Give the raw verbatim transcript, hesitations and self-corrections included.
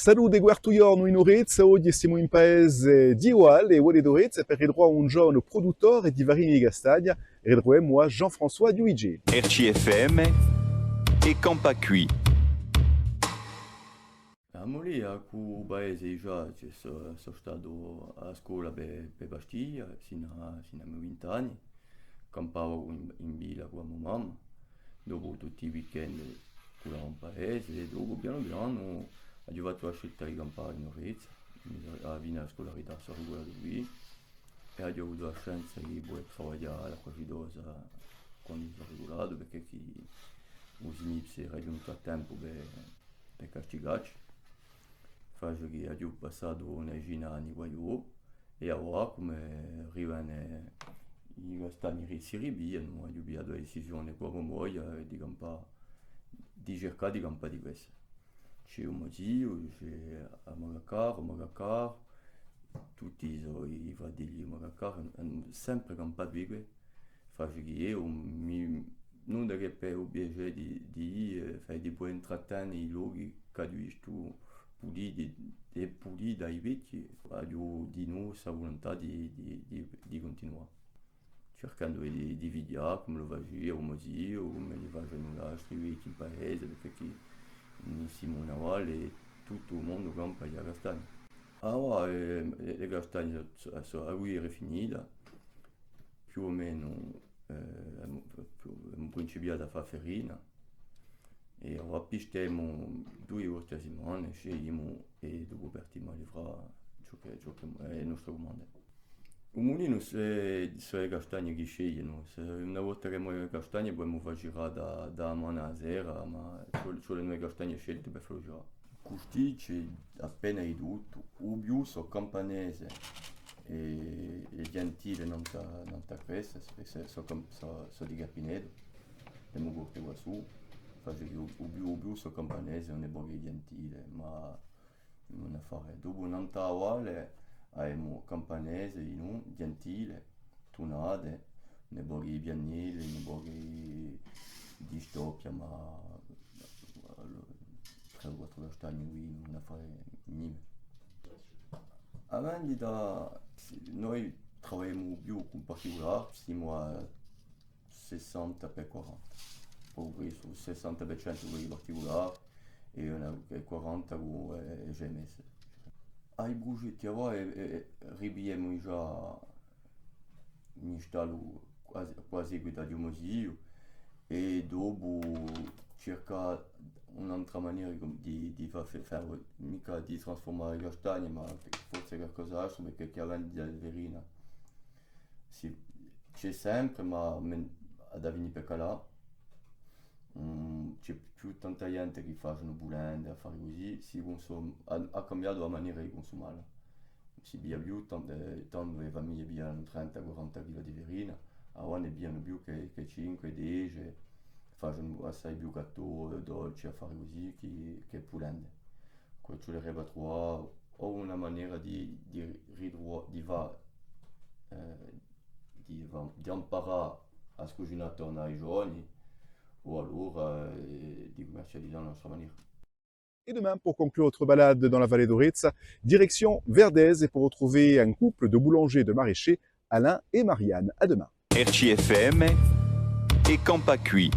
Salute, quartu ghjornu in Orezza, oghje simu in paese di Valle, Valle d'Orezza, per ritruvà un ghjovanu pruduttore di farina di castagna, ritruvemu à Jean-François Giudicelli. R C F M, è campà quì. A mo leia cù u paese, digià, ci sò, sò statu à a scola per, per Bastia, sinu à, sinu à i mo vint'anni. Campava in, in villa cù a mo mamma, dopu tutti i weekend cullava in paese, è dopu pianu pianu aghju fattu a scelta di campà in Orezza, à a fine di a scularità sò arriculatu quì, è aghju avutu a chance di pudè travaglià à l'Acqua Acitosa quandu sò arriculatu, perchè chì u SNIPS era ghjuntu à tempu per, per castigacci. Face chì aghju passatu una decina d'anni quaghjò, è avà, cum'è rivene i castagni ri-, si ripiglianu, aghju pigliatu a decisione cù a mo moglia, eh, di campà, di circà di campà di quessa. Ci hè u mo ziu, ci hè a mo caccara, u mo caccaru, tutti i so, i fratelli di u mo caccaru, anu sempre campatu quì. Face chì eiu mi, nunda chè per u piacè di, di, eh, fà, di pudè intrattene i lochi ch'aghju vistu puliti, è puliti da i vechji, aghju dinù sta vuluntà di, di, di, di cuntinuà, circhendu di, di fighjà cum'ellu facia u mo ziu, cum'elli facenu l'altri vechji in paese, perchè chì in Simone Valle tuttu u mondu campa di a castagna. Avà, eh, e, e castagne sò, sò, a guerra hè finita, più o menu, eh, emu, più, emu principiatu à fà farina, è avà pistemu dui volte à simana, sceglimu è dopu partimu à livrà ciò chì, ciò chì, eh, hè nostra cumanda. U mulinu, sò, sò e castagne chì sceglienu, sè, una volta chì emu e castagne, pudemu fà girà da, da a mane à a sera, ma ci vole, ci vole e castagne scelte per fà girà. Custì ci hè appena di tuttu. U più sò campanese è, è ghjentile nant'à, nant'à queste, perchè sò, sò cam-, sò, sò di Carpinetu, di u Corti quassù, face chì u, u più, u più sò campanese, un pocu ghjentile, ma un affare. Dopu nant'à a valle avemu campanese, dinù, ghjentile, tunate, un pocu di piannelle, un pocu di stoppia, ma, ma trè o quattru castagne quì, un affare minime. A vendita, sì, noi travagliemu più cù particulari, simu à sessanta per quaranta. Pocu più, sessanta per centu cù i particulari è una, è quaranta cù, eh, e G M S. À i prugetti avà, eh, eh, ripigliemu digià in installu quasi, quasi quì da u mo ziu, è dopu circà un'altra manera di, di, di fà, fà, micca di trasfurmà e castagne, ma forse qualcos'altru, perchè chì a vendita di farina, sì, ci hè sempre, ma men-, hà da vene per calà. Mm, ci hè più tanta ghjente chì facenu pulende, affari cusì, si cunsum-, hà, hà cambiatu a manera di cunsumalla. Si piglia più, tan-, eh, tandu e famiglie piglianu trenta, quaranta chila di farina, avà ne piglianu più chè, chè cinque, dece, facenu assai più gattò, dolci, affari cusì, chè, chè pulende. Quì ci vulerebbe à truvà o una manera di, di ritruvà, di fà, eh, di fà, di amparà à cucinà torna à i ghjovani, o allora, eh, di cummercializà à a nostra manera. Et demain, pour conclure notre balade dans la vallée d'Orezza, direction Verdèse pour retrouver un couple de boulangers et de maraîchers, Alain et Marianne. À demain. R C F M, è campà quì.